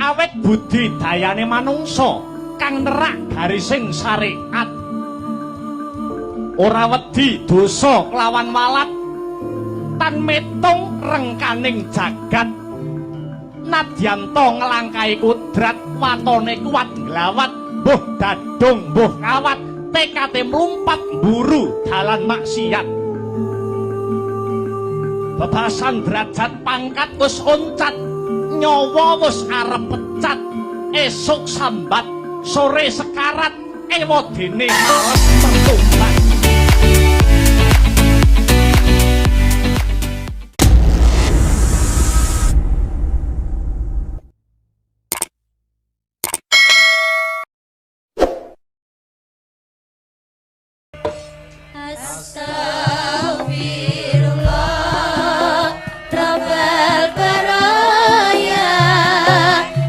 Awit budi dayane manungsa kang nerak garising syariat. Ora wedi dosa kelawan walat tan metung rengkaning jagat. Nadyanta nglangkahi kudrat watone kuat nglawat mbuh dadung mbuh kawat tekate mlumpat mburu dalan maksiat. Bebasan derajat pangkat wis oncat, nyawa wis arep pecat, esuk sambat, sore sekarat, ewadene males pertobat. Astaghfirullah Rabbal baraya,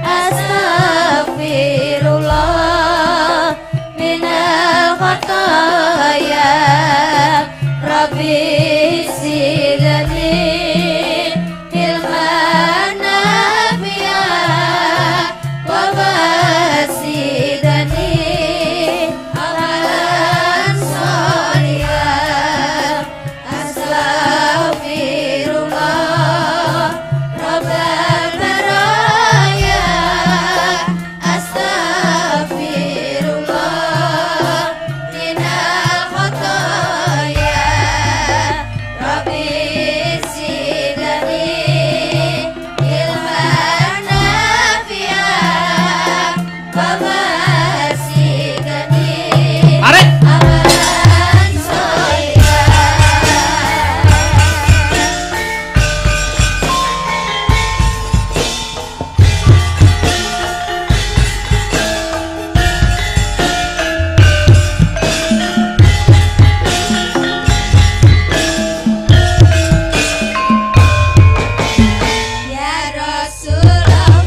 astaghfirullah minal khataya, Rabbi zidni ilman nafi'a wa basidani amalan sholihan. Astaghfirullah Rabbal baraya, astaghfirullah minal khataya, Rabbi zidni ilman nafi'a wa basidani Tarik. amalan sholihan. Ya Rasulullah,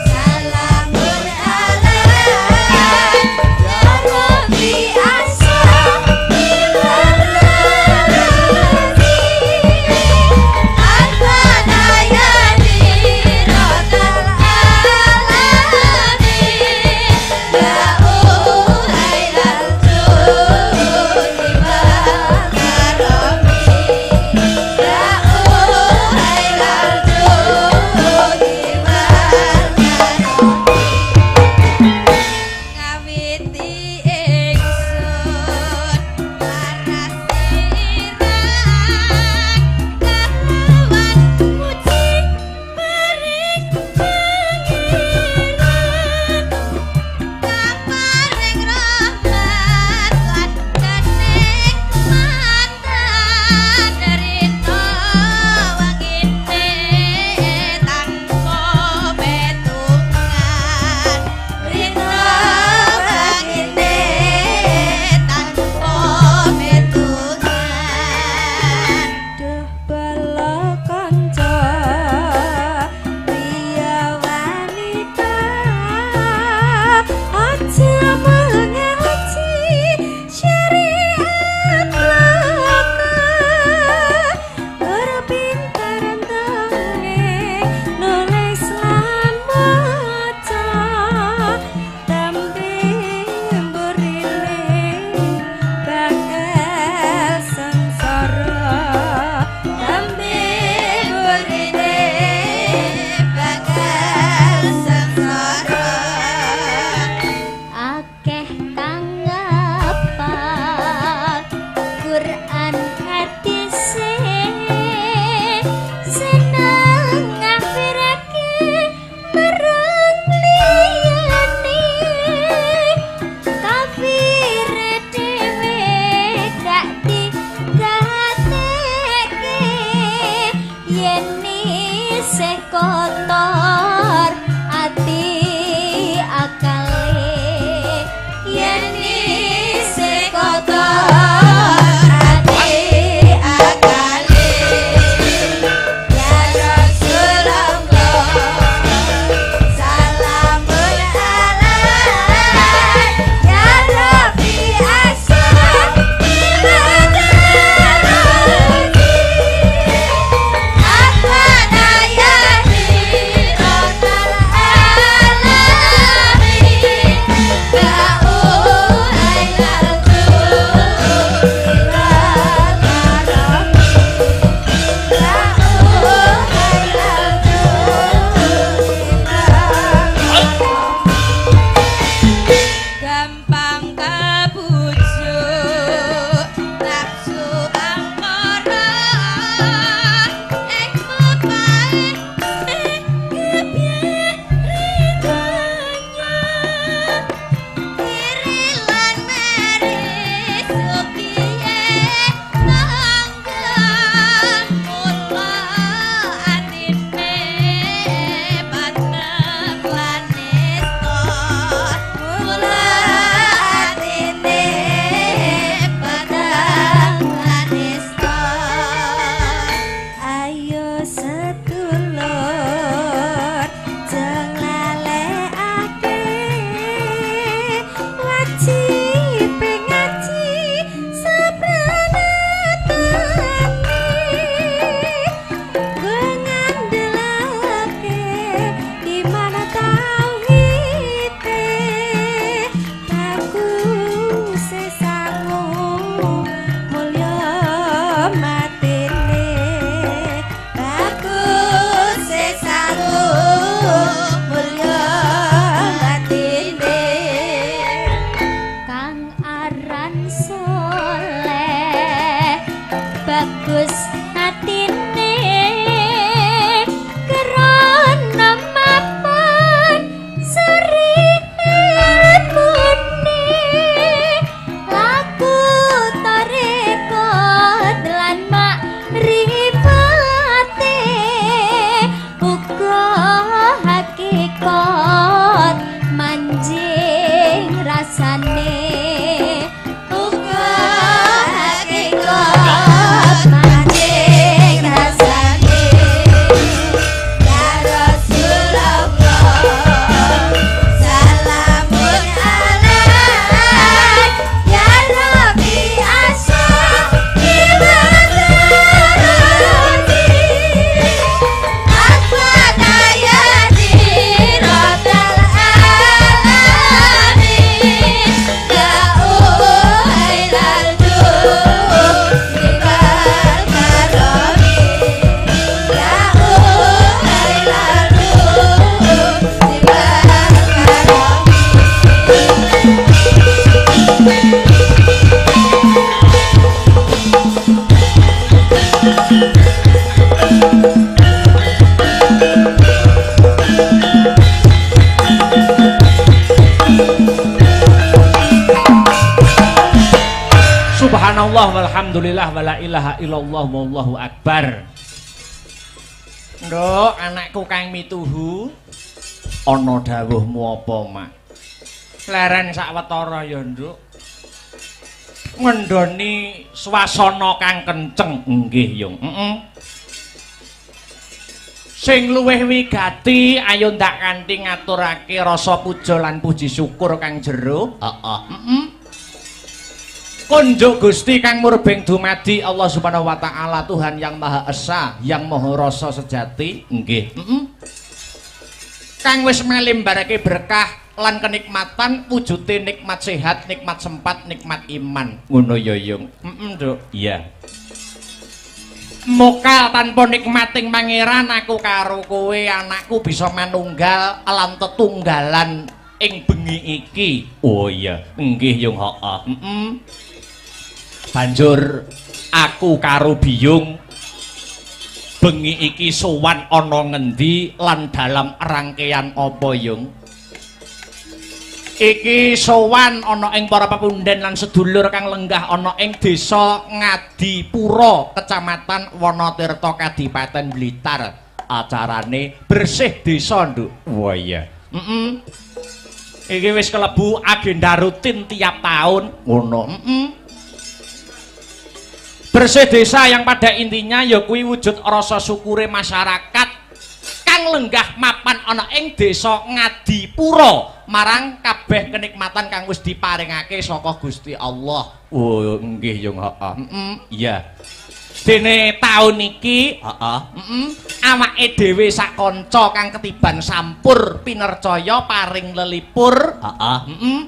salamun alaik, ya Rabbi asa Ngawiti ingsun laras irang kelawan muji paring pangeran kang paring rahmat lan kenikmatan rina wangine tanpa petungan, rina wangine tanpa petungan. Duh bala kanca priya wanita, aja mengaji syariat laka, berpintar dongeng nulis lan maca, tembe mburine bakal sengsara, tembe mburine bakal sengsara. Akeh kang ngapal Quran hadise, seneng ngafirake marang liyane, kafir dhewe gak digateke, yen isih kotor ati akale, yen isih kotor ati akale. Ya Rasulullah, salamun alaik, ya Rabbi asa Apa daya. Subhanallah walhamdulillah wala ilaha illallah wallahu akbar. Nduk, anakku kang mituhu, ana dawuhmu apa, Mak? Leren sawetara ya, Nduk. Ngendoni swasana kang kenceng. Nggih, Yung. Heeh. Sing luwih wigati ayo ndak kanthi ngaturake rasa puja lan puji syukur kang jero. Heeh. Heeh. Kunjuk Gusti kang murbeng dumadi Allah Subhanahu wa taala, Tuhan yang Maha Esa, yang Maha Rasa sejati. Nggih. Heeh. Kang wis melimbarake berkah lan kenikmatan wujude nikmat sehat, nikmat sempat, nikmat iman. Ngono ya, Yung. Heeh, Nduk. Iya. Mokal tanpa nikmating pangeran aku karo kowe anakku bisa manunggal lan tetunggalan ing bengi iki. Oh iya, nggih Yung, heeh. Heeh. Banjur aku karo biyung bengi iki sowan ana ngendi lan dalam rangkaian apa, Yung? Iki sowan ana ing para pepunden lan sedulur kang lenggah ana ing desa Ngadipura, Kecamatan Wanatirta, Kadipaten Blitar. Acarane bersih desa, Nduk. Wah iya. Heeh. Iki wis kelebu agenda rutin tiap tahun. Ngono. Heeh. Bersih desa yang pada intinya ya kuwi wujud rasa syukure masyarakat kang lenggah mapan ana ing desa Ngadipura marang kabeh kenikmatan kang wis diparingake saka Gusti Allah. Oh, nggih Yung, heeh. Heeh, iya. Dene taun iki, heeh, heeh, awake dhewe sak kanca kang ketiban sampur pinercaya paring lelipur, heeh, heeh.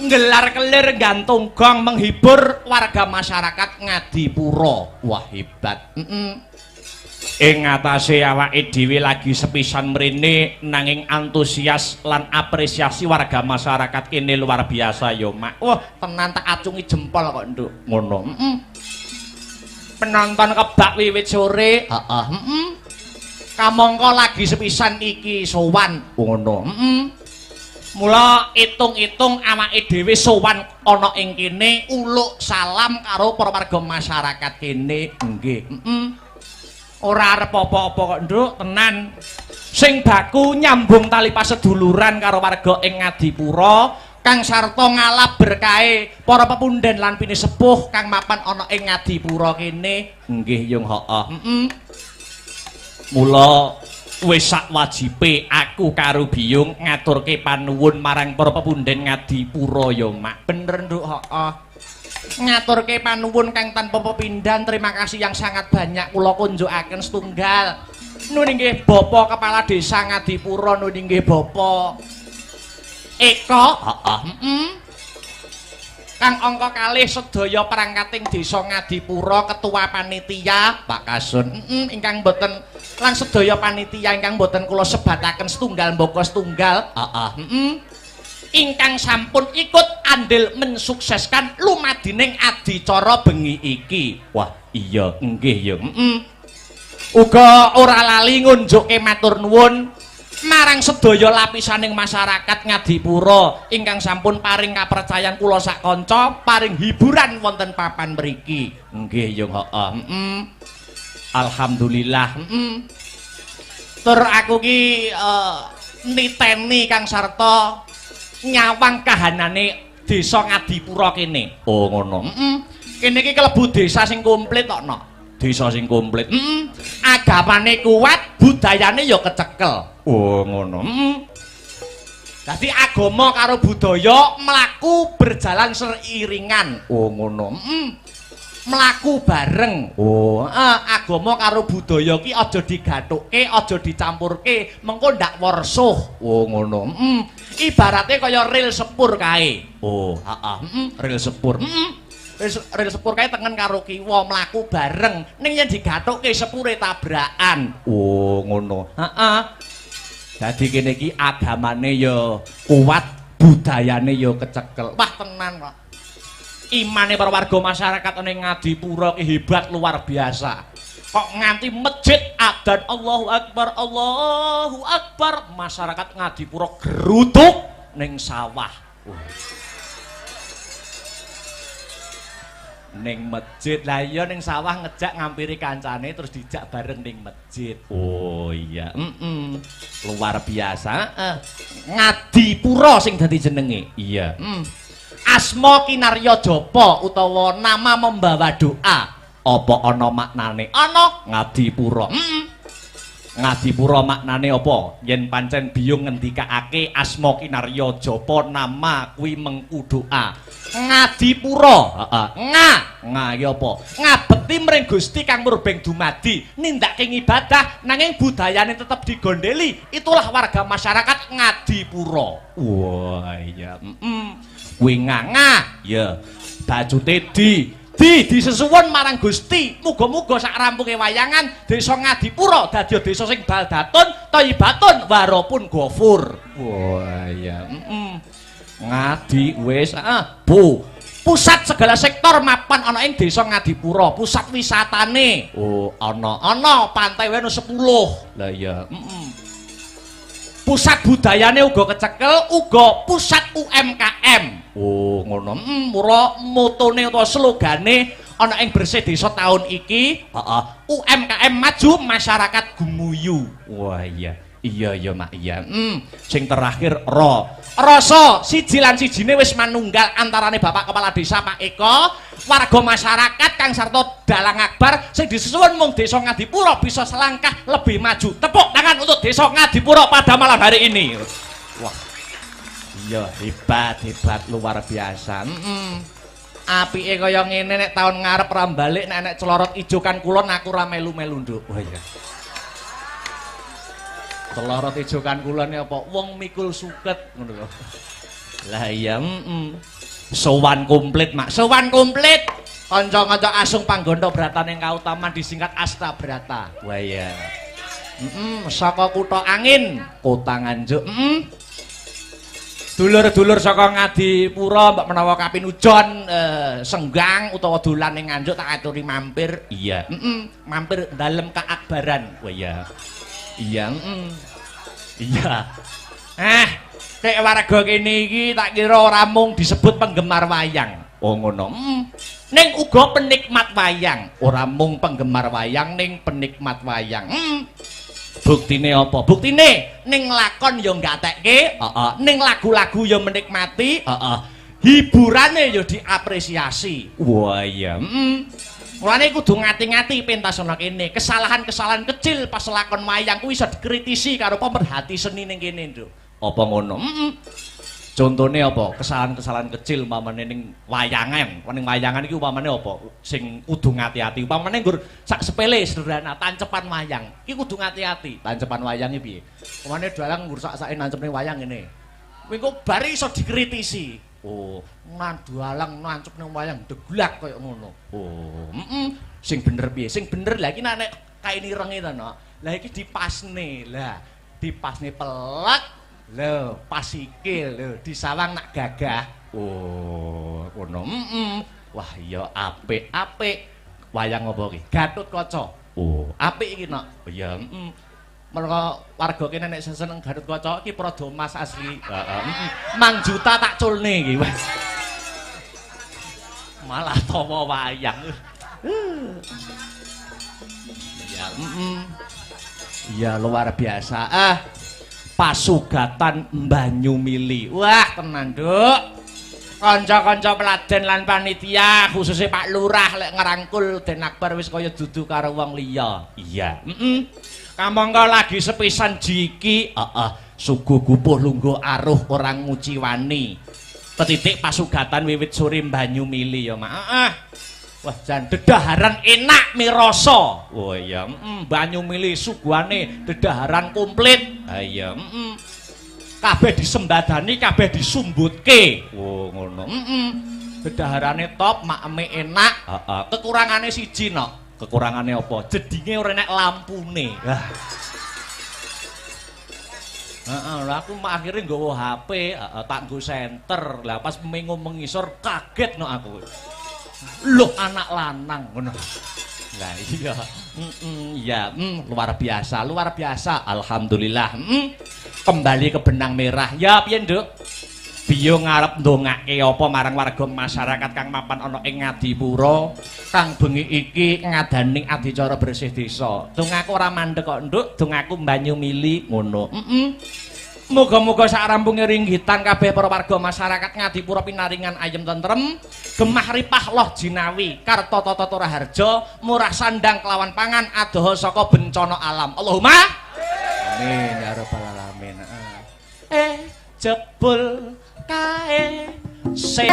Nggelar kelir gantung gong menghibur warga masyarakat Ngadipura. Wah, hebat. Heeh. Ing ngatasé awake dhewe lagi sepisan mrene nanging antusias lan apresiasi warga masyarakat kene luar biasa ya, Mak. Wah, tenan tak acungi jempol kok, Nduk. Ngono. Heeh. Penonton kebak wiwit sore. Heeh, heeh. Kamangka lagi sepisan iki sowan. Ngono. Heeh. Mula itung-itung awake dhewe sowan ana ing kene uluk salam karo para warga masyarakat kene. Nggih. Heeh. Ora arep apa-apa kok, Nduk, tenan. Sing baku nyambung tali paseduluran karo warga ing Ngadipura kang sarta ngalap berkahe para pepunden lan pinisepuh kang mapan ana ing Ngadipura kene. Nggih, Yung, heeh. Heeh. Mula wis sak wajibe aku karo biyung ngaturke panuwun marang para pepunden Ngadipura ya, Mak. Bener, Nduk, heeh. Ngaturke panuwun kang tanpa pepindhan, terima kasih yang sangat banyak kula kunjukaken setunggal. Nun inggih Bapak Kepala Desa Ngadipura, nun inggih Bapak Eko, heeh, heeh. Kang angka kalih sedaya perangkating desa Ngadipura, ketua panitia Pak Kasun, heeh, ingkang boten lan sedaya panitia ingkang boten kula sebataken setunggal mbaka setunggal, heeh, heeh. Ingkang sampun ikut andil mensukseskan lumadining adicara bengi iki. Wah, iya, nggih ya. Heeh. Uga ora lali ngunjukke matur nuwun marang sedaya lapisaning masyarakat Ngadipura ingkang sampun paring kapercayan kula sak kanca paring hiburan wonten papan mriki. Nggih ya, heeh. Heeh. Alhamdulillah. Heeh. Tur aku ki niteni kang sarta nyawang kahanane desa Ngadipura kene. Oh, ngono. Heeh. Kene iki kelebu desa sing komplit kok, no. Desa sing komplit. Heeh. Agamane kuat, budayane ya kecekel. Oh, ngono. Heeh. Dadi agama karo budaya mlaku berjalan seiringan. Oh, ngono. Heeh. Mlaku bareng. Oh, agama karo budaya ki aja digathukke, aja dicampurke, mengko ndak worsuh. Oh, ngono. Heeh. Ibarate kaya rel sepur kae. Oh, heeh, heeh, rel sepur. Heeh. Rel sepur kae tengen karo kiwa mlaku bareng. Ning yen digathukke sepure tabrakan. Oh, ngono. Heeh. Dadi kene iki agamane ya kuat, budayane ya kecekel. Wah, tenan kok. Imane para warga masyarakat ning Ngadipura ki hebat luar biasa. Kok nganti masjid adzan Allahu Akbar, Allahu Akbar, masyarakat Ngadipura gerutuk ning sawah. Wah. Ning masjid. Lah iya ning sawah ngejak ngampiri kancane terus dijak bareng ning masjid. Oh iya, Luar biasa. Ngadipura sing dadi jenenge. Iya. Asma Kinarya Japa utawa nama membawa doa. Apa ana maknane? Ana Ngadipura. Ngadipura maknane apa? Yen pancen biyung ngendikake asma Kinarya Japa nama kuwi mengku doa. Ngadipura, heeh. Nga, nga iki apa? Ngabekti mring Gusti kang murbeng dumadi, nindakake ngibadah nanging budayane tetep digondeli. Itulah warga masyarakat Ngadipura. Wah, iya. Kuwi nga, nga. Ya. Bacute di disesuwun marang Gusti. Muga-muga sak rampunge wayangan desa Ngadipura dadi desa sing baldatun, thayyibatun warapun gofur. Wah, iya. Ngadi wis, heeh. Bu. Pusat segala sektor mapan ana ing desa Ngadipura, pusat wisatane. Oh, ana. Ana pantai wae 10. Lah iya, Pusat budayane uga kecekel, uga pusat UMKM. Oh, ngono. Mula motone utawa slogane ana ing bersih desa tahun iki, heeh, UMKM maju, masyarakat gumuyu. Wah, iya. Iya, iya, Mak, iya. Sing terakhir ro. Rasa siji lan sijine wis manunggal antarane Bapak Kepala Desa Pak Eko, warga masyarakat kang sarta Dalang Akbar sing disesuwun mung desa Ngadipura bisa selangkah lebih maju. Tepuk tangan untuk desa Ngadipura pada malam hari ini. Wah. Iya, hebat, hebat, luar biasa. Apike kaya ngene nek taun ngarep ra balik nek nek celorot ijo kan kulon aku ra melu-melu, Nduk. Wah iya. Celorot ijo kan kulon apa? Wong mikul suket ngono lho. Lah iya, Sowan komplit, Mak. Sowan komplit. Kanca-kanca asung panggondo bratane kautaman disingkat Asta Brata. Wah iya. Saka kutha angin, kota Nganjuk. Dulur-dulur saka Ngadipura mbok menawa kapinujon senggang utawa dolan ning Nganjuk tak aturi mampir. Iya. Mampir dalem kaakbaran. Wah iya. Iya, Iya. Nek warga kene iki tak kira ora mung disebut penggemar wayang. Oh ngono. Ning uga penikmat wayang. Ora mung penggemar wayang ning penikmat wayang. Buktine apa? Buktine ning lakon ya nggatekke, heeh. Ning lagu-lagu ya menikmati, heeh. Hiburane ya diapresiasi. Wah iya. Mulane kudu ngati-ngati pentas ana kene. Kesalahan-kesalahan kecil pas lakon wayang kuwi iso dikritisi karo pemerhati seni ning kene, Nduk. Apa ngono? Contone apa? Kesalahan-kesalahan kecil umpamane ning wayangan. Ning wayangan iki umpamane apa? Sing kudu ngati-ati. Umpamane nggur sak sepele sederhana tancepan wayang. Iki kudu ngati-ati. Tancepan wayang iki piye? Umpamane dalang nggur sak-sake nancepne wayang ngene. Kuwi engko bari iso dikritisi. Oh, dalang nancepne wayang deglak kaya ngono. Oh, Sing bener piye? Sing bener lha iki nek kain irenge to, Nok. Lah iki dipasne. Lah, dipasne pelek. Lho, pas sikil lho, disawang nak gagah. Oh, ngono. Wah, iya apik-apik. Wayang apa iki? Gatotkaca. Oh, apik iki, Nok. Oh iya, Mergo warga kene nek seneng Gatotkaca iki Praja Mas asli. Heeh. Mang juta tak culne iki. Malah tawa wayang. Iya, Iya, luar biasa. Pasugatan Banyumili. Wah, tenan, Nduk. Kanca-kanca peladen lan panitia, khususnya Pak Lurah lek ngerangkul Den Akbar wis kaya dudu karo wong liya. Iya. Kamangka lagi sepisan jiki, heeh, suguh gupuh lungguh aruh ora nguciwani. Tetitik pasugatan wiwit sore Banyumili ya, Mak. Heeh. Wah, jan dedaharan enak mirasa. Oh iya, Banyumili suguhane dedaharan komplit. Ha iya, Kabeh disembadani, kabeh disumbutke. Oh, ngono. Dedaharane top, makeme enak. Heeh. Kekurangane siji, Nok. Kekurangane apa? Jedinge ora enek lampune. Lah. Heeh, lha aku akhire nggawa HP, heeh, tak nggo senter. Lah pas mengo mengisor kaget nok aku. Loh, anak lanang ngono. Lah iya. Iya, luar biasa, luar biasa. Alhamdulillah. Kembali ke benang merah. Ya piye, Nduk? Biyung arep ndongake apa marang warga masyarakat kang mapan ana ing Ngadipura kang bengi iki ngadani adicara bersih desa. Dongaku ora mandek kok, Nduk, dongaku banyu mili ngono. Heeh. Muga-muga sak rampunge ringgitan kabeh para warga masyarakat Ngadipura pinaringan ayem tentrem, gemah ripah loh jinawi, karta tata raharja, murah sandang kelawan pangan, adoh saka bencana alam. Allahumma amin ya rabbal alamin. Eh, jebul kae.